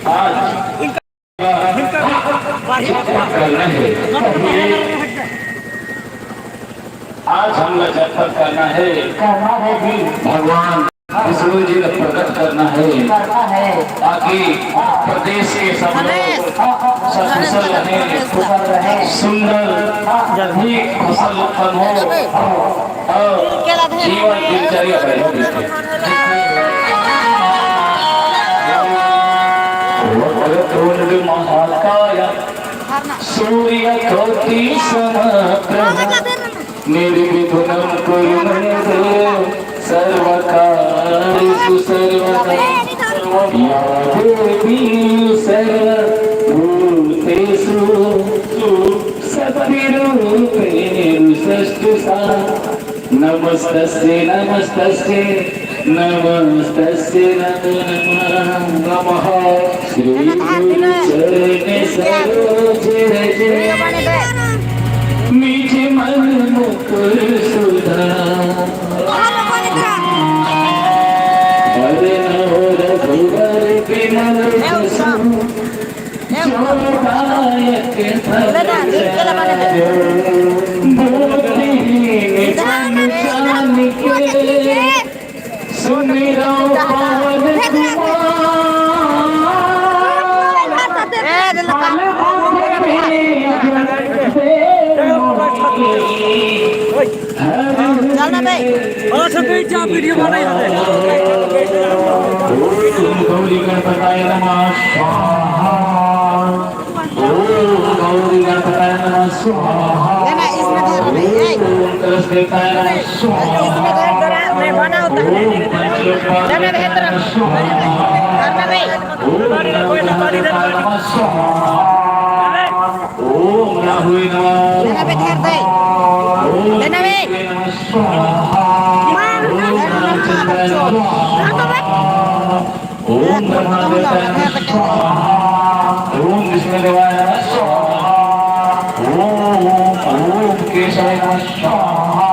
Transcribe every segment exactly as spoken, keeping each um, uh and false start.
आज करना है। आज हमला जतन करना है। करना है जी। भगवान विष्णु जी ला प्रकट करना है। करना है। ताकि प्रदेश के सब लोग सकुशल रहें, कुशल रहें। सुंदर, अधिक फसल उत्पन्न हो और जीवन दिनचर्या बढ़े। वक्रतुंड महाकाय सूर्यकोटि समप्रभ निर्विघ्नं कुरु मे देव सर्वकार्येषु सर्वदा। या देवी सर्वभूतेषु शक्तिरूपेण नमस्तस्यै नमस्तस्यै नमस्तस्यै नमो नमः। श्री गुरु चरण सरोज रज निज मन मुकुर सुधार। बरनउँ रघुबर बिमल जसु जो दायक फल पायो। बुद्धिहीन जन जान के सुमिरउँ पवन कुमार। फल बुद्धि विद्या चल ना बे। अच्छा, वीडियो बनाई हमें। ओम गौरी गणपताय नमः स्वाहा। ओम गौरी गणपताय नमः स्वाहा। ना, ना, इसमें धर दे। ओम कलश देवताय नमः स्वाहा। इसमें धर दे, मैं बना होता है। ओम पंचलोकपाल देवताय नमः स्वाहा। करना भाई। ओम नवग्रह देवताय नमः स्वाहा। ओम राहुवे नमः। लेना बे, धर दे। ओम लेना बे। केतवे नमः स्वाहा। ओम रामचंद्राय नमः स्वाहा। ओम ब्रह्मा देवताय नमः स्वाहा। ओम विष्णु देवाय नमः स्वाहा। ओम, ओम केशवाय नमः स्वाहा।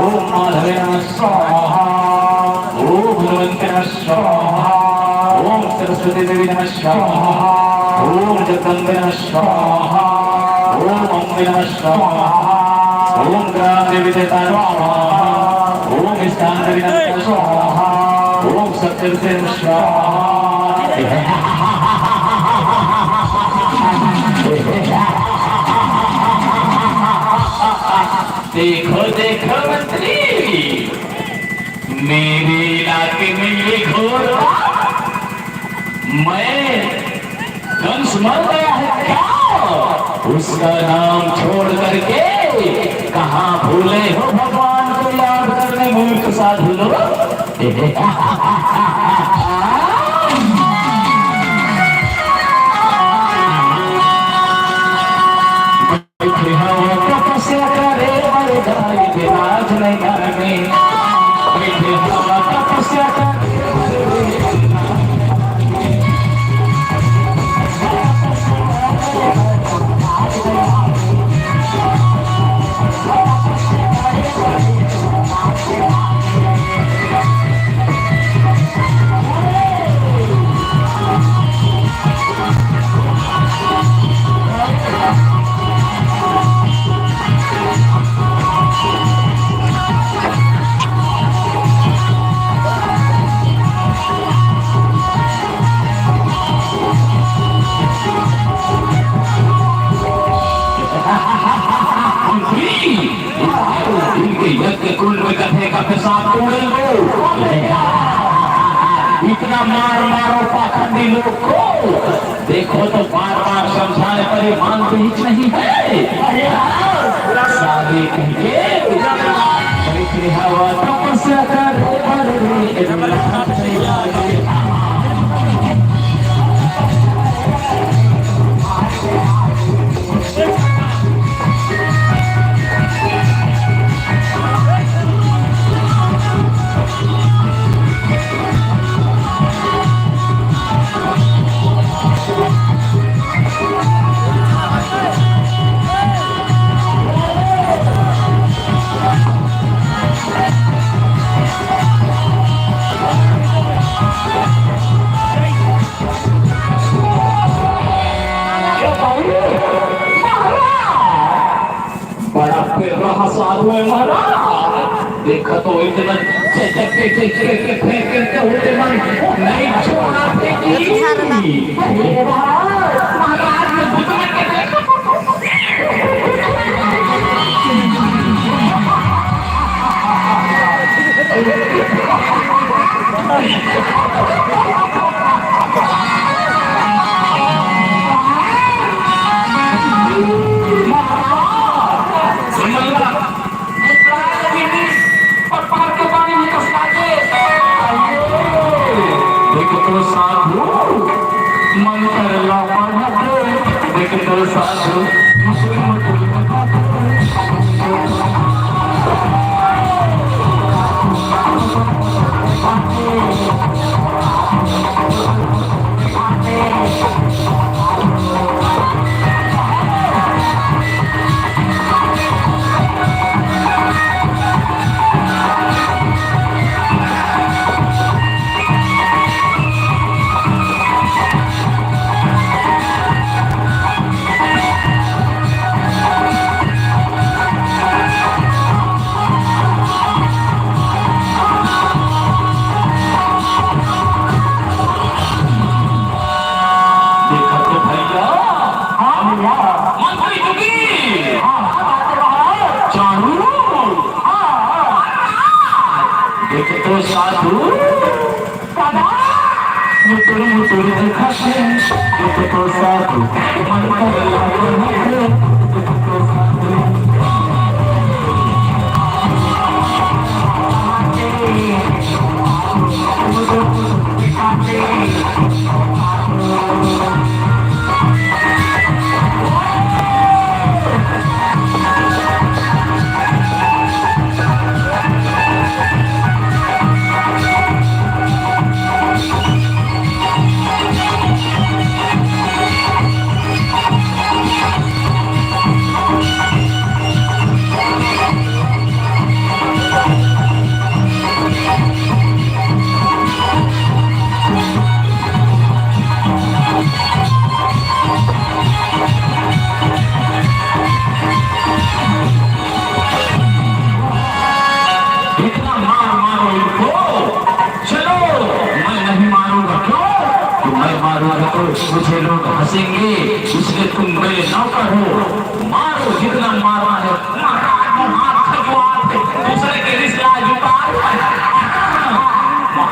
ओम माधवाय नमः स्वाहा। ओम हनुमते नमः स्वाहा। ओम सरस्वती देवी नमः स्वाहा। ओम जगदम्बे नमः स्वाहा। ओम अम्बे नमः स्वाहा। ओम ग्राम देवी देवता नमः स्वाहा। ओम स्थान देवी नमः स्वाहा। ओम सप्तऋषि नमः स्वाहा। देखो, देखो मंत्री, मेरे इलाके में ये घोर, मैं कंस मर गया है क्या? उसका नाम छोड़ करके कहाँ भूले हो भगवान को याद करने, मूर्ख साधु लोग। बैठे हवा तपस्या करे वर गाय के राज नगर में। बैठे हवा तपस्या करे वर गाय के राज नगर में। इनके यज्ञ कुंड में गधे का पेशाब कूड़े को। इतना मार मारो पाखंडी लोग को। देखो तो बार बार समझाने पर ये मानते ही नहीं है। अरे हाँ। सारे कहेंगे, बैठे हवा तपस्या कर। तो इतना से धक्के से, से, से फेंक करके होते मन नहीं छोड़ाते जी। अरे महाराज, महाराज ने घुटना के देख तो साधु, मंत्र ला पढ़त, देख तो साधु। देखा तो भैया, हाँ भैया। मंत्री चुकी। हाँ, हाँ, हाँ, हाँ। चारू। हाँ, हाँ। देख तो साधु। दादा। मुतुर मुतुर देखा से, देख तो साधु। मंत्र लागल है, देख तो साधु। इतना मार मारो इनको। चलो, मैं नहीं मारूंगा। क्यों? तो मैं मारूंगा तो मुझे लोग हंसेंगे, इसलिए तुम मेरे नौकर हो। मारो, जितना मारना है। महाराज, वो हाथ खजुआ थे, दूसरे के रिश्ते आज उतार।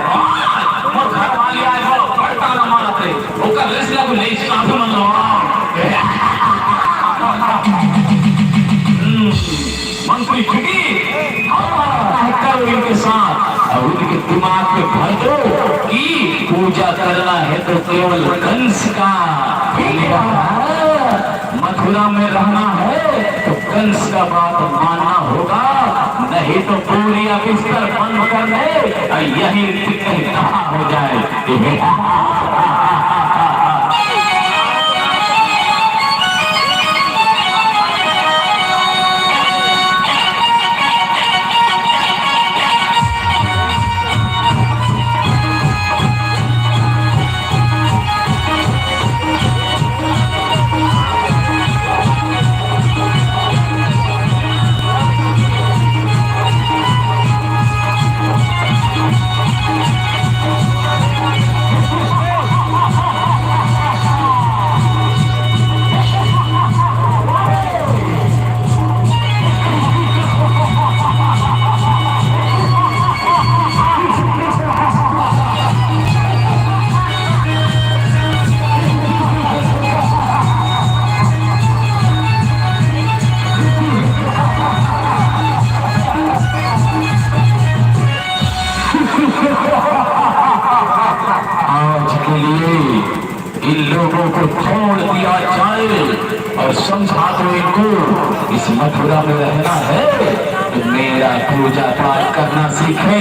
महाराज, वो घरवाली आज वो बड़का न मारत रहे, ओकर रिश्ते को नहीं साथ में लौड़ा। हम्म। मंत्री जी, करो इनके साथ और उनके दिमाग में भर दो कि पूजा करना है तो केवल कंस का। मथुरा में रहना है तो कंस का बात मानना होगा, नहीं तो बोरिया बिस्तर बंद कर ले और यहीं कहीं तबाह हो जाए। आज के लिए इन लोगों को छोड़ दिया जाए और समझा दो इनको, इस मथुरा में रहना है तो मेरा पूजा पाठ करना सीखे,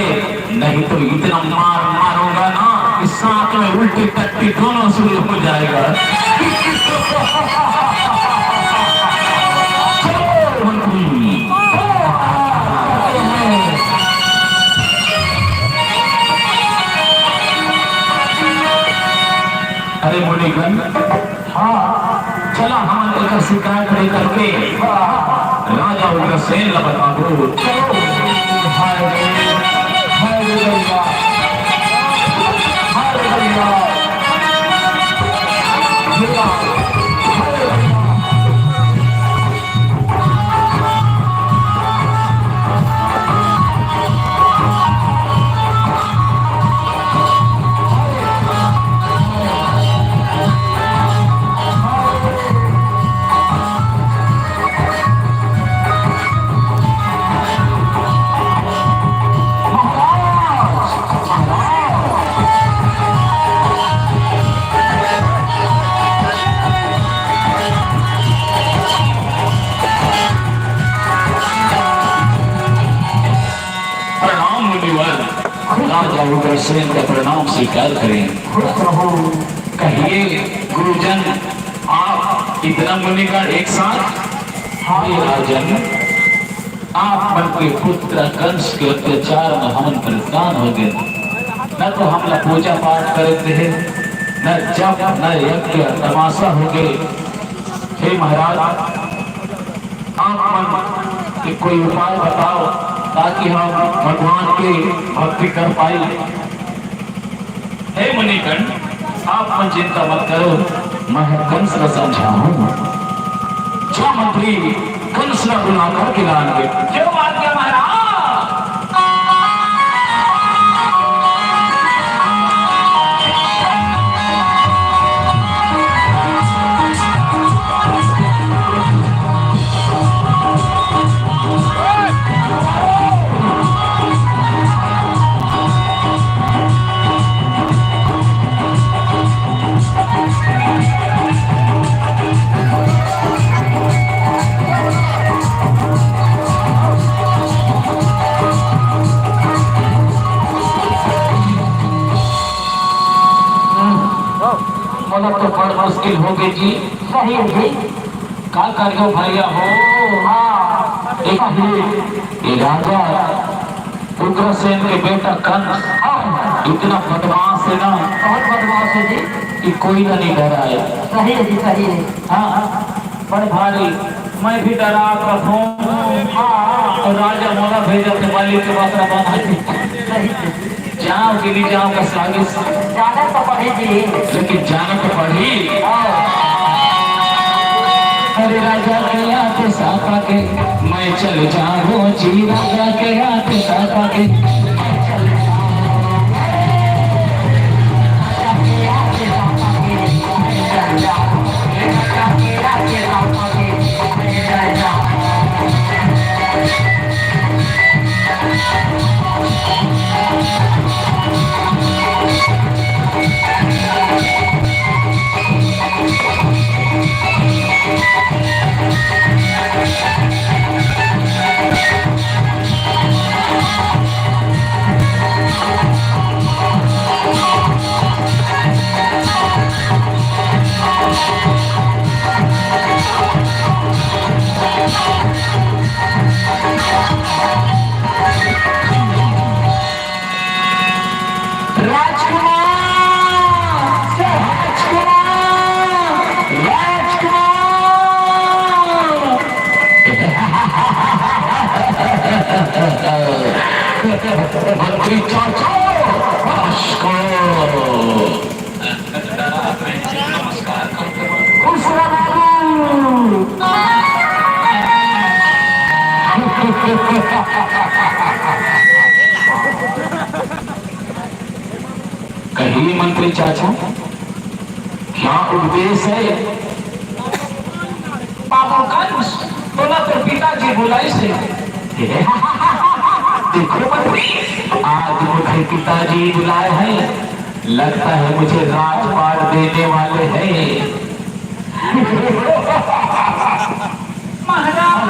नहीं तो इतना मार मारूंगा ना कि साथ में उल्टी टट्टी दोनों शुरू हो जाएगा। चलो मंत्री। अरे मुनिगण, हाँ, चला हमन एकर शिकायत लेकर के राजा उग्रसेन ला बताबो। चलो। हाय रे, हाय रे भैया, हाय रे भैया, भैया, हाय रे भैया। प्रणाम मुनिवर, राजा उग्रसेन का प्रणाम स्वीकार करें। खुश रहो। कहिए गुरुजन, आप इतना मुनिगण एक साथ? हाँ। हे राजन, आप मन के पुत्र कंस के अत्याचार में हमन परेशान हो गए। न तो हमला पूजा पाठ करे देहे, न जप, न यज्ञ, तमाशा हो गए। हे महाराज, आप मन एक कोई उपाय बताओ, ताकि हम भगवान के भक्ति कर पाई। हे मुनिगण, आप मन चिंता मत करो, मैं कंस ला समझाहूँ। जा मंत्री, कंस ला बुला करके ला आन दे। जो आज्ञा महाराज। मोला तो बड़ मुश्किल हो गई जी। सही है जी। का करियो भैया हो? हाँ। एक ही, ये राजा उग्रसेन के बेटा कंस, हाँ। इतना बदमाश है ना। बहुत बदमाश है जी। कि कोई ना नहीं डराए। सही है जी, सही है। हाँ, बड़ भारी। मैं भी डरा प्रभु। हाँ। और राजा मोला भेजा थे मालिक के बकरा बांधा के। सही है। जाओ कि नहीं जाओ का साजिश। जाना तो पड़ी जी। लेकिन जाना तो पड़ी। हाँ। अरे राजा के आते सापा के, मैं चल जाऊं जी, राजा के आते सापा के। राजकुमार, राजकुमार, राजकुमार। मंत्री चाचा, नमस्कार। नमस्कार। खुश रह बाबू। कहिए मंत्री चाचा, क्या उपदेश है? बाबू कंस, तोला तोर पिताजी बुलाइस हे। देखो मंत्री, आज मुझे पिताजी बुलाए हैं, लगता है मुझे राजपाट देने वाले हैं। महाराज,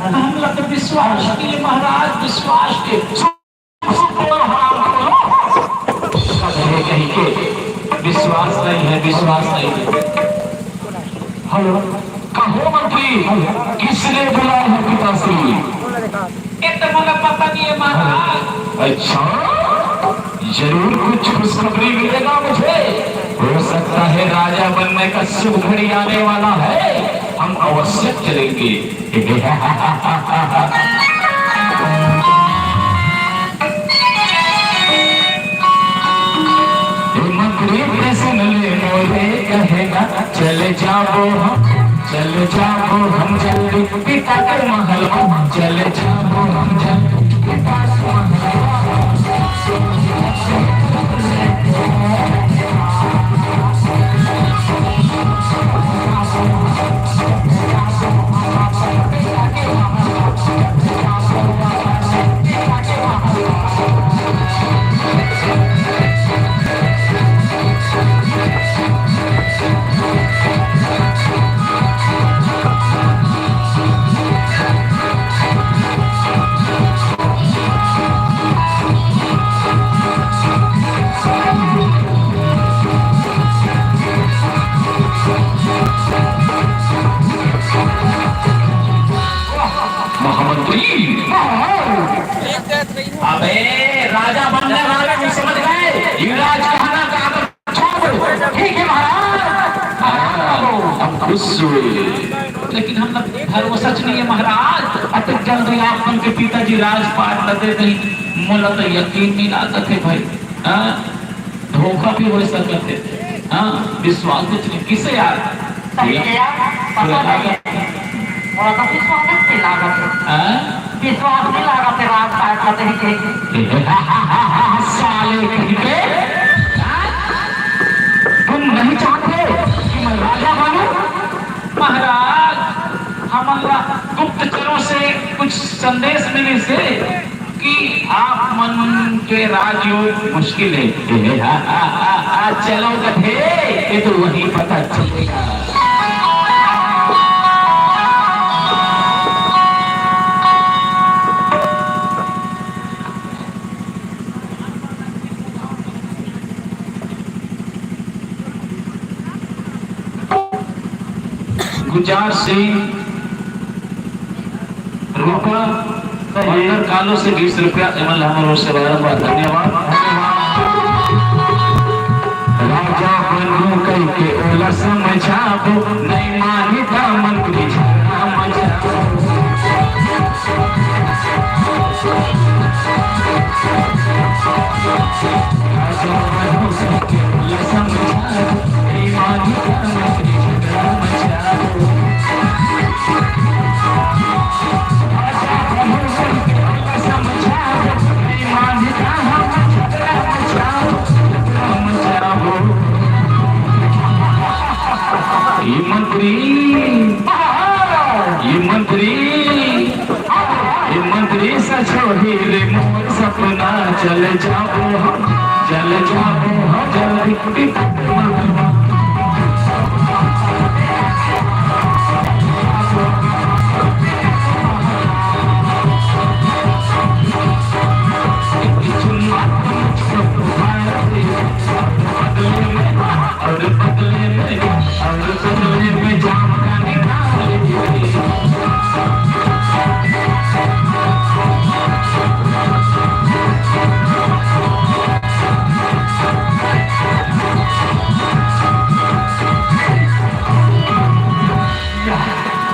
हमला तो विश्वास के, महाराज, विश्वास के। कहीं के विश्वास नहीं है, विश्वास नहीं है। हेलो, कहो मंत्री, किसने बुलाए हैं पिताश्री? ये तो मोला पता नहीं है महाराज। अच्छा, जरूर कुछ खुशखबरी मिलेगा मुझे। हो सकता है राजा बनने का शुभ घड़ी आने वाला है, हम अवश्य चलेंगे। जाबो हम, चल जाबो हम जल्दी पिता के महल म, चल जाबो हम जल्दी पिता के महल म। महामंत्री, अबे, राजा बनने वाले, नहीं समझ गए? युवराज कहना का आदर छोड़ दो। ठीक है महाराज। हाँ, हम खुश हुए, लेकिन हम लोग भरोसा नहीं है महाराज। अतक जल्दी आप मन के पिताजी राजपाट ल दे दही, मोला तो यकीन नहीं लागत है भाई। हाँ, धोखा भी हो सकत है। हाँ, विश्वास कुछ नहीं। किसे यार? सही है यार, पता नहीं। मोला तो विश्वास नहीं लागत है। हाँ? विश्वास नहीं लागत है, राजपाट ल दे के। साले कहीं के। तुम नहीं चाहते कि मैं राजा बनूं? महाराज, हमन ला गुप्तचरों से कुछ संदेश मिले से कि आप मन के राजयोग मुश्किल है। चलो कथे, ये तो वहीं पता चलेगा। गुलजार सिंह रूपा, अंदर कालो से बीस रुपया, एमन ला हमर ओर से बारंबार धन्यवाद। राजा बनू कहि के ओला समझाबो, नहीं मानी त मंत्री झगड़ा मचाबो। ये मंत्री, ये मंत्री, ये मंत्री सा छोड़ी रे मोर सपना, चल जाबो हम, चल जाबो हम जल्दी।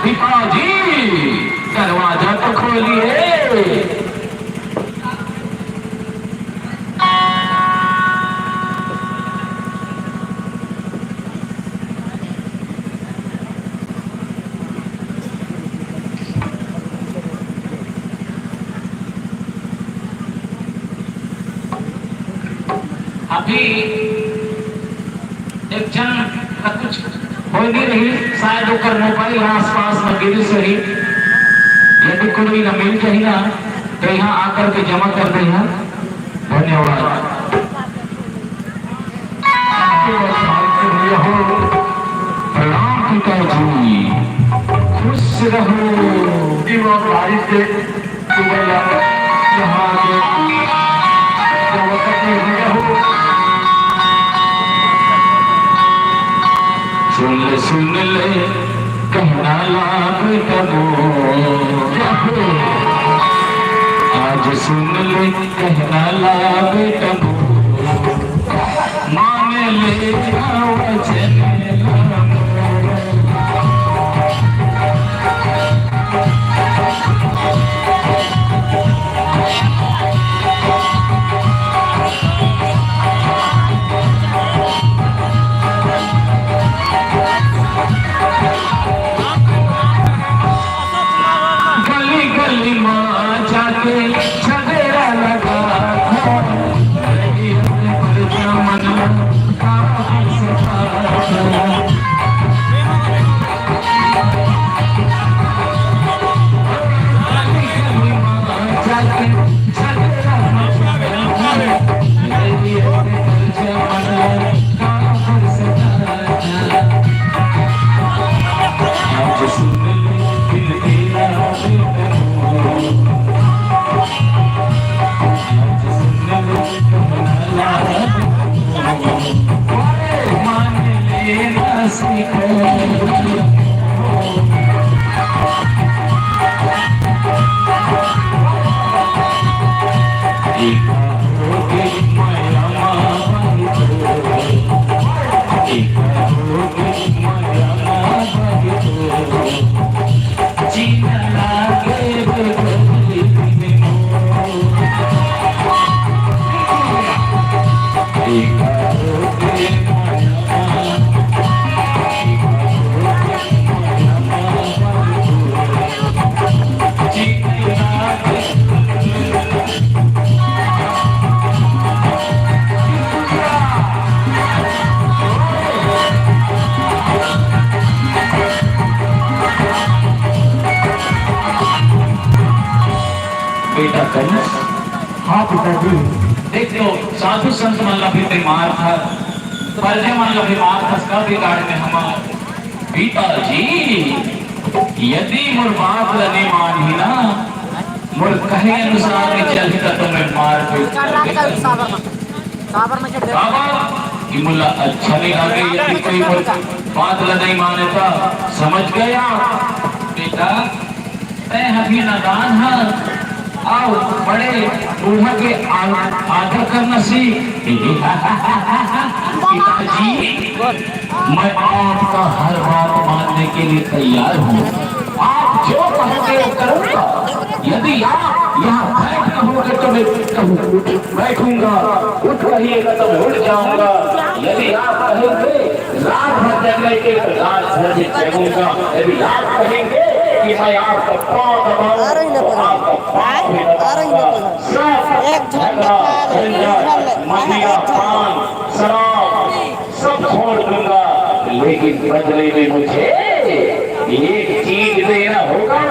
पिताजी, दरवाजा तो खोलिए। अभी एक झन ला कुछ होय नहीं रही, शायद ओकर मोबाइल आसपास में गिरिस रही। यदि कोई ला मिल जाही ना, तो यहाँ आकर के जमा कर दे। धन्यवाद। प्रणाम पिताजी, खुश रहो। ईमानदारी से सुबह यहाँ आके जब तक नहीं हो। सुन ले, सुन ले, कहना ला बेटा मोर। आज सुन ले, कहना ला बेटा मोर, मान ले वचन ला मोर। बेटा कंस, हाँ पिताजी। देख लो, साधु संत मन ला भी तैं मारथस, परजा मन ला भी मारथस, का बिगाड़ में हमन? पिताजी, यदि मोर बात ला नइ मानही ना, मोर कहे अनुसार नइ चलही, त तो मैं मार पीट करबे करहूँ। काबर? कि मोला अच्छा नइ लागे, यदि कोई मोर बात ला नइ माने, त समझ गया। बेटा, तैं अभी नादान हस, अउ बड़े बूढ़ा के आ-, आदर करना सीख। पिताजी, मैं आपका हर बात मानने के लिए तैयार हूँ। आप जो कहोगे, वो करूँगा। यदि आप यहाँ बैठ कहोगे, तो मैं कहूँ, उठ बैठूंगा, उठ रहिएगा, तो मैं उठ जाऊंगा। यदि आप कहेंगे, रात भर जगने के, तो रात भर भी जगूंगा। यदि आप कहेंगे कि मैं आपका पाँव दबाऊं, तो आपका पाँव भी दबाऊंगा। सब झगड़ा, झंझट, मदिरा, पान, शराब, सब छोड़ दूंगा, लेकिन बदले में मुझे एक चीज देना होगा।